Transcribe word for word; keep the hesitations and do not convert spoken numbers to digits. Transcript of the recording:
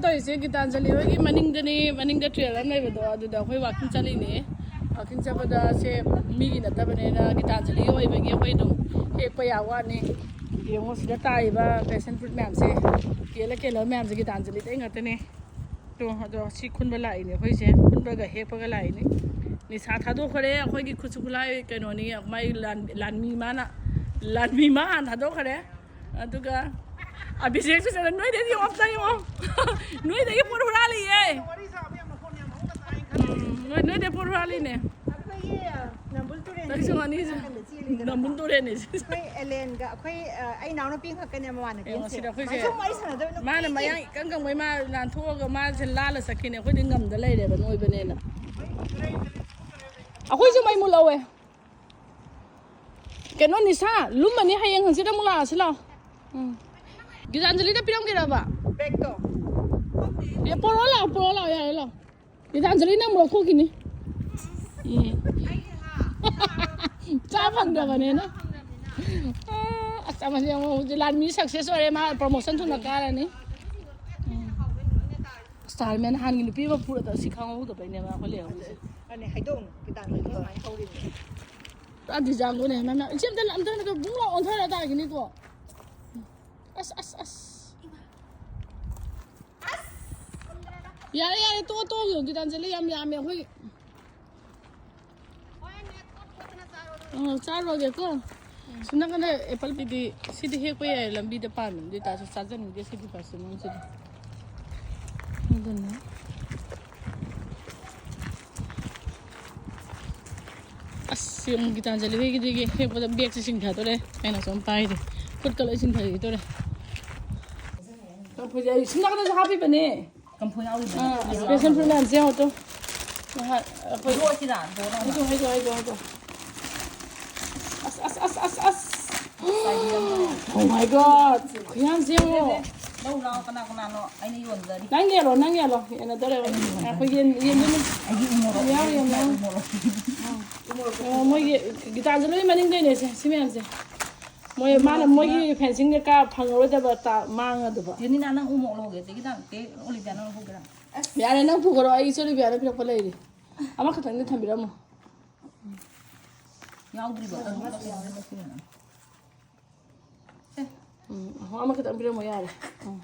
ꯇꯧꯔꯤꯁꯦ ꯒꯤꯇꯥꯟꯖꯂꯤ ꯍꯣꯏꯒꯤ ꯃꯅꯤꯡꯗꯅꯤ, ꯃꯅꯤꯡꯗ ꯇ꯭ꯔꯦꯜ ꯑꯃ ꯂꯩꯕꯗꯣ, ꯑꯗꯨꯗ ꯑꯩꯈꯣꯏ ꯋꯥꯀꯤꯡ ꯆꯠꯂꯤꯅꯦ꯫ ꯋꯥꯀꯤꯡ ꯆꯠꯄꯗ ꯁꯦ ꯃꯤꯒꯤ ꯅꯠꯇꯕꯅꯤꯅ ꯒꯤꯇꯥꯟꯖꯂꯤꯒꯤ ꯑꯣꯏꯕꯒꯤ ꯑꯩꯈꯣꯏ ꯑꯗꯨꯝ ꯍꯦꯛꯄ ꯌꯥꯕ ꯋꯥꯅꯤ꯫ ꯌꯦꯡꯉꯣ, ꯁꯤꯗ ꯇꯥꯔꯤꯕ ꯄꯦꯁꯟ ꯐ꯭ꯔꯨꯠ ꯃꯌꯥꯝꯁꯦ, ꯀꯦꯜꯂ ꯀꯦꯜꯂꯕ ꯃꯌꯥꯝꯁꯦ ꯒꯤꯇꯥꯟꯖꯂꯤꯗꯩ ꯉꯥꯛꯇꯅꯦ꯫ ꯇꯣ, ꯑꯗꯣ ꯁꯤ ꯈꯨꯟꯕ ꯂꯥꯛꯏꯅꯦ ꯑꯩꯈꯣꯏꯁꯦ, ꯈꯨꯟꯕꯒ ꯍꯦꯛꯄꯒ ꯂꯥꯛꯏꯅꯦ꯫ ꯅꯤꯁꯥ ꯊꯥꯗꯣꯛꯈ꯭ꯔꯦ ꯑꯩꯈꯣꯏꯒꯤ ꯈꯨꯠꯁꯨ ꯈꯨꯠꯂꯥꯏ ꯀꯩꯅꯣꯅꯤ, ꯃꯥꯏ ꯂꯥꯟ-, ꯂꯥꯟꯃꯤ ꯃꯥꯅ, ꯂꯥꯟꯃꯤ ꯃꯥ ꯍꯥꯟꯅ ꯊꯥꯗꯣꯛꯈ꯭ꯔꯦ꯫ ꯑꯗꯨꯒ ꯑꯕꯤꯖꯦꯛꯁꯨ ꯆꯠꯂ, ꯅꯣꯏꯗꯩꯗꯤ ꯌꯦꯡꯉꯣ, ꯑꯝꯇ ꯌꯦꯡꯉꯣ꯫ ꯅꯣꯏꯗꯒꯤ ꯄꯣꯠ ꯍꯨꯔꯥꯜꯂꯤꯌꯦ꯫ ꯎꯝ, ꯅꯣꯏ, ꯅꯣꯏꯗꯩ ꯄꯣꯠ ꯍꯨꯔꯥꯜꯂꯤꯅꯦ꯫ ꯑꯩꯈꯣꯏꯒꯤ, ꯑ, ꯅꯝꯕꯨꯜ ꯇꯨꯔꯦꯟ ꯅꯪꯁꯨ ꯉꯥꯅꯤ ꯅꯥꯀꯟꯗ ꯆꯦꯜꯂꯤꯗꯅ꯫ ꯅꯝꯕꯨꯜ ꯇꯨꯔꯦꯟꯅꯦ ꯁꯤ꯫ ꯑꯩꯈꯣꯏ ꯑꯦꯂꯦꯟꯒ, ꯑꯩꯈꯣꯏ, ꯑ, ꯑꯩ ꯏꯅꯥꯎꯅꯨꯄꯤ ꯈꯛꯀꯅꯦ ꯃꯃꯥꯟꯅꯕꯤ ꯌꯦꯡꯉꯣ ꯑꯃꯁꯦ꯫ ꯁꯤꯗ ꯑꯩꯈꯣꯏꯁꯦ꯫ ꯁꯨꯃꯥꯏꯅ ꯁꯨꯝ ꯋꯥꯔꯤ ꯁꯥꯟꯅꯗꯕ ꯃꯥꯅ ꯅꯨꯡꯇꯤꯒꯤ꯫ ꯃꯌꯥꯡ ꯏꯀꯪ ꯀꯪꯕꯩ ꯃꯥ ꯅꯥꯟꯊꯣꯛꯑꯒ ꯃꯥꯁꯦ ꯂꯥꯜꯂ ꯆꯠꯈꯤꯅꯦ꯫ ꯑꯩꯈꯣꯏꯗꯤ ꯉꯝꯗ ꯂꯩꯔꯦꯕ ꯅꯣꯏꯕꯅꯦꯅ꯫ ꯑꯩꯈꯣꯏꯁꯨ ꯃꯩ ꯃꯨꯠꯂꯧꯋꯦ꯫ ꯀꯩꯅꯣ ꯅꯤꯁꯥ, ꯂꯨꯝꯃꯅꯤ, ꯍꯌꯦꯡ ꯍꯪꯆꯤꯠ ꯑꯃꯨꯛ ꯂꯥꯛꯑꯁꯤ ꯂꯥꯛꯑꯣ꯫ ꯎꯝ꯫ ꯒꯤꯇꯥꯟꯖꯂꯤꯗ ꯄꯤꯔꯝꯒꯦꯔꯕ? ꯕꯦꯛꯇꯣ꯫ ꯑꯦ, ꯄꯣꯔꯛꯑꯣ ꯂꯥꯛꯑꯣ, ꯄꯣꯔꯛꯑꯣ ꯂꯥꯛꯑꯣ, ꯌꯥꯔꯦ ꯂꯥꯛꯑꯣ꯫ ꯒꯤꯇꯥꯟꯖꯂꯤ ꯅꯪ ꯑꯃꯨꯛ ꯂꯧꯊꯣꯛꯈꯤꯅꯤ꯫ ꯎꯝ꯫ ꯆꯥ ꯐꯪꯗ꯭ꯔꯕꯅꯤꯅ꯫ ꯑꯥ, ꯑꯁ, ꯑꯃꯁꯦ ꯑꯃꯨꯛ ꯍꯧꯖꯤꯛ ꯂꯥꯟꯃꯤ ꯁꯛꯁꯦꯁ ꯑꯣꯏꯔꯦ, ꯃꯥ ꯄ꯭ꯔꯣꯃꯣꯁꯟ ꯊꯨꯅ ꯀꯥꯔꯅꯤ꯫ ꯎꯝ꯫ ꯁ꯭ꯇꯥꯔ ꯃꯦꯟ ꯍꯥꯟꯒꯤ ꯅꯨꯄꯤ ꯑꯃ ꯐꯨꯔꯗ ꯁꯤ ꯈꯪꯍꯧꯗꯕꯩꯅꯦꯕ ꯑꯩꯈꯣꯏ ꯂꯩꯍꯧꯔꯤꯁꯦ꯫ ꯑꯅꯦ ꯍꯥꯏꯗꯣꯛꯎꯅꯨ, ꯒꯤꯇꯥꯟꯖꯂꯤ ꯁꯨꯃꯥꯏꯅ ꯇꯧꯔꯤꯅꯦ꯫ ꯄꯨꯔꯥ ꯗꯤꯖꯥꯡꯒꯣꯅꯦ, ꯃꯥ, ꯃꯥ, ꯏꯆꯦ ꯑꯝꯇ, ꯑꯝꯇ, ꯑꯝꯇ ꯕꯨꯡ ꯂꯥꯎ ꯑꯣꯟꯊꯣꯔꯛꯑ ꯇꯥꯈꯤꯅꯤꯀꯣ꯫ ꯑꯁ, ꯑꯁ, ꯑꯁ꯫ ꯌꯥꯔꯦ, ꯌꯥꯔꯦ, ꯇꯣꯛꯑꯣ, ꯇꯣꯛꯑꯣ, ꯒꯤꯇꯥꯟꯖꯂꯤ ꯌꯥꯝ ꯌꯥꯝꯃꯦ ꯑꯩꯈꯣꯏ꯫ ꯑ, ꯆꯥꯔꯨꯔꯒꯦꯀꯣ꯫ ꯁꯣꯝ ꯅꯥꯀꯟꯗ ꯑꯦꯄꯜ ꯄꯤꯗꯤ ꯁꯤꯗꯤ ꯍꯦꯛꯄ ꯌꯥꯏ, ꯂꯝꯕꯤꯗ ꯄꯥꯟꯕꯅꯤ, ꯑꯗꯨ ꯑꯣꯏꯇꯥꯔꯁꯨ ꯆꯥꯖꯅꯤꯡꯗꯦ ꯁꯤꯗꯤ ꯄꯥꯔꯁꯦꯜ ꯑꯃꯁꯤꯗꯤ꯫ ꯑꯗꯨꯅ ꯑꯁ, ꯌꯦꯡꯉꯨ, ꯒꯤꯇꯥꯟꯖꯂꯤ ꯍꯣꯏꯒꯤꯗꯒꯤ ꯍꯦꯛꯄꯗ ꯕꯦꯒꯁꯦ ꯆꯤꯡꯊꯗꯣꯔꯦ꯫ ꯑꯩꯅ ꯁꯨꯝ ꯄꯥꯏꯔꯤ꯫ ꯈꯨꯠꯀ ꯂꯣꯏ ꯆꯤꯡꯊꯈꯤꯗꯣꯔꯦ꯫ ꯆꯝꯐꯨꯠꯁꯦ ꯑꯩ ꯁꯨꯝ ꯅꯥꯀꯟꯗꯁꯨ ꯍꯥꯞꯄꯤꯕꯅꯦ꯫ ꯆꯝꯐꯨꯠ ꯌꯥꯎꯔꯤꯕꯅꯦ꯫ ꯑꯥ, ꯑꯁ, ꯄꯦꯁꯦꯟ ꯐ꯭ꯔꯨꯠ ꯃꯌꯥꯝꯁꯦ ꯌꯦꯡꯉꯣ ꯇꯨ꯫ ꯅꯍꯥꯟ ꯑꯩꯈꯣꯏ ꯍꯩꯗꯣꯛꯑꯣ ꯁꯤꯗ, ꯍꯩꯗꯣꯛꯑꯣ꯫ ꯍꯩꯗꯣꯛꯑꯣ, ꯍꯩꯗꯣꯛꯑꯣ, ꯍꯩꯗꯣꯛꯑꯣ꯫ ꯑꯁ, ꯑꯁ, ꯑꯁ, ꯑꯁ, ꯑꯁ꯫ ꯆꯥꯏꯕꯤ ꯑꯃ꯫ Oh my God! ꯈꯨꯌꯥꯝꯁꯦ ꯌꯦꯡꯉꯣ꯫ ꯂꯧ ꯂꯥꯛꯑꯣ, ꯀꯅꯥ ꯀꯅꯥꯅꯣ? ꯑꯩꯅ ꯌꯣꯟꯖꯔꯤ꯫ ꯅꯪ ꯌꯦꯜꯂꯣ, ꯅꯪ ꯌꯦꯜꯂꯣ꯫ ꯌꯦꯟꯅꯗꯣꯔꯦ꯫ ꯑꯩꯈꯣꯏ ꯌꯦꯟ, ꯌꯦꯟꯗꯨꯅ꯫ ꯑꯩꯒꯤ ꯎ ꯃꯣꯔꯣꯛ꯫ ꯌꯥꯎ, ꯌꯥꯎ, ꯌꯥꯎ꯫ ꯎ ꯃꯣꯔꯣꯛ꯫ ꯑꯣ, ꯃꯣꯏꯒꯤ ꯒꯤꯇꯥꯟꯖꯂꯤ ꯃꯅꯤꯡꯗꯩꯅꯦ ꯁꯦ, ꯁꯤ ꯃꯌꯥꯝꯁꯦ꯫ ꯃꯣꯏ ꯃꯥꯅ ꯃꯣꯏꯒꯤ ꯐꯦꯟꯁꯤꯡꯗ ꯀꯥ ꯐꯪꯉꯔꯣꯏꯗꯕ ꯇꯥ- ꯃꯥꯡꯉꯗꯕ꯫ ꯖꯦꯅꯤꯅ ꯅꯪ ꯎ ꯃꯣꯔꯣꯛ ꯂꯧꯍꯧꯒꯦ, ꯑꯗꯒꯤ ꯅꯪ ꯇꯦ ꯑꯣꯂꯤꯕꯤꯌꯥ ꯅꯪ ꯂꯧꯍꯧꯒꯦꯔꯥ? ꯌꯥꯔꯦ, ꯅꯪ ꯄꯨꯈꯔꯣ, ꯑꯩ ꯏꯆꯦ ꯂꯤꯕꯤꯌꯥꯅ ꯄꯤꯔꯛꯄ ꯂꯩꯔꯤ꯫ ꯑꯃꯈꯛꯇꯪꯗꯤ ꯊꯝꯕꯤꯔꯝꯃꯣ꯫ ꯌꯥꯎꯗ꯭ꯔꯤꯕ? ꯎꯝ, ꯑꯃꯈꯛꯇꯪ ꯄꯤꯔꯝꯃꯣ ꯌꯥꯔꯦ꯫ ꯎꯝ꯫